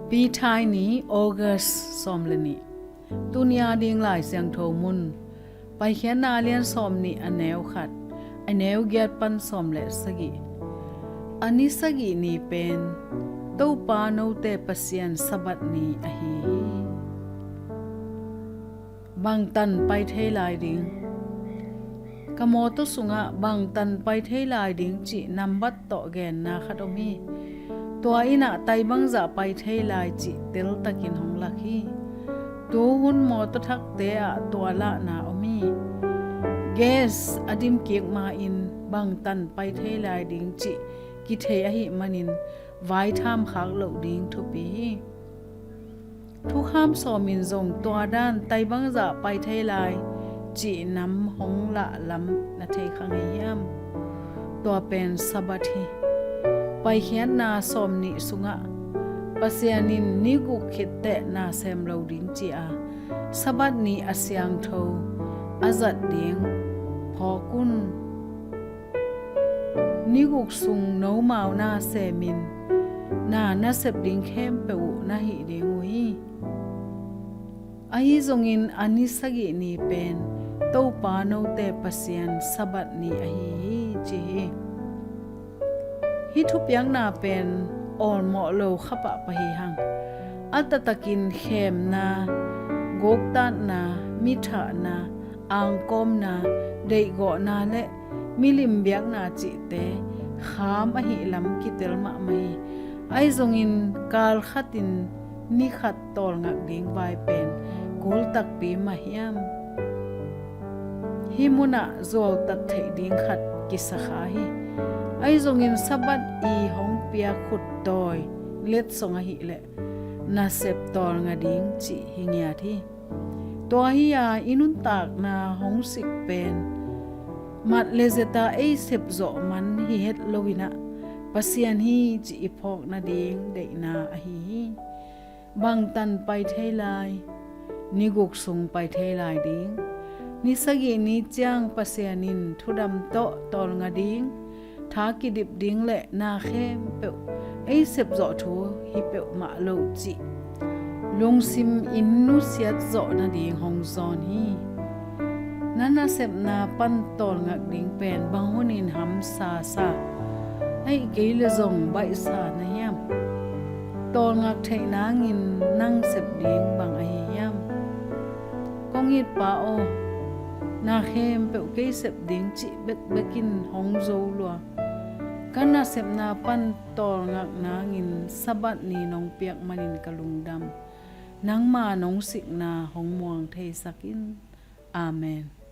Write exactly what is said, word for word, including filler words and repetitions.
Pi Thai ni, August sawm le nih. Tuni a ding Lai Siangtho mun, Paikhiatna lian sawm nih, a neu khat, a neu giat pan sawm le sagih. A ni sagih ni pen Topa note Pasian Sabbath ni ahi hi. Bangtan pai thei lai ding? Ka mawtaw sungah bangtan pai thei lai ding cih nambat tawh genna khat om hi. Tua in ah tai bangzah pai thei lai cih teltakin hong lak hi. Tuhun mawtaw thakte ah tua lahna om hi. Gas a dimkik ma-in bangtan pai thei lai ding cih kithei ahih manin vaitham khak loh ding thupi hi. Thukham sawm in zong tua dan tai bangzah pai thei lai cih nam hong lahlam na thei kha ngei hiam? Tua pen Sabbath hi. Paikhiatna sawm nih sungah Pasian in ni guk khit teh na sem lo ding ci-a Sabbath ni a siangtho a zat ding phawk un. Ni guk sung nomau na semin na nasep ding khempeuh uh na hih ding uh hi. Ahi zongin a ni sagih ni pen Topa note Pasian Sabbath ni ahi hi ci hi. Hih thupiakna pen awlmawh lo khapah pah hi hang. A taktakin khemna, guktatna, mithahna, angkawmna, deihgawhna le milim biakna cihte kham ahih lam kitel mahmah hi. Ahi zongin kal khatin ni khat tawlngak ding vai pen kul takpi mah hiam? Hih munah zuautat theih ding khat kisa kha hi. Ahi zongin Sabbath i hong piak khut tawi letsong ahih leh nasep tawlnga ding cih hi ngiat hi. Tua hi-a i nuntakna hong sik pen mat le zeta ei sepzawh man hi het loin ah Pasian hi cih i phawk nading deihna ahi hi. Bangtan pai thei lai? Ni guk sung pai thei lai ding. Ni sagih ni ciang Pasian in thudam tawh tawlnga ding, tha kidip ding le na khempeuh ei sepzawh thu hi peuhmah lo cih lungsim in nusiat zawh nading hong zawn hi. Na nasepna pan tawlngak ding pen bang hunin hamsa sa, ahih kei le zong baihsa na hiam? Tawlngak theih nangin nang sep ding bang ahi hiam? Kong it Pa aw, na khempeuh kei sep ding cih bekbek in hong zo lua. Ka nasepna pan tawlngak nangin Sabbath ni nong piak manin ka lungdam. Nangma nong sikna hong muang theisak in. Amen.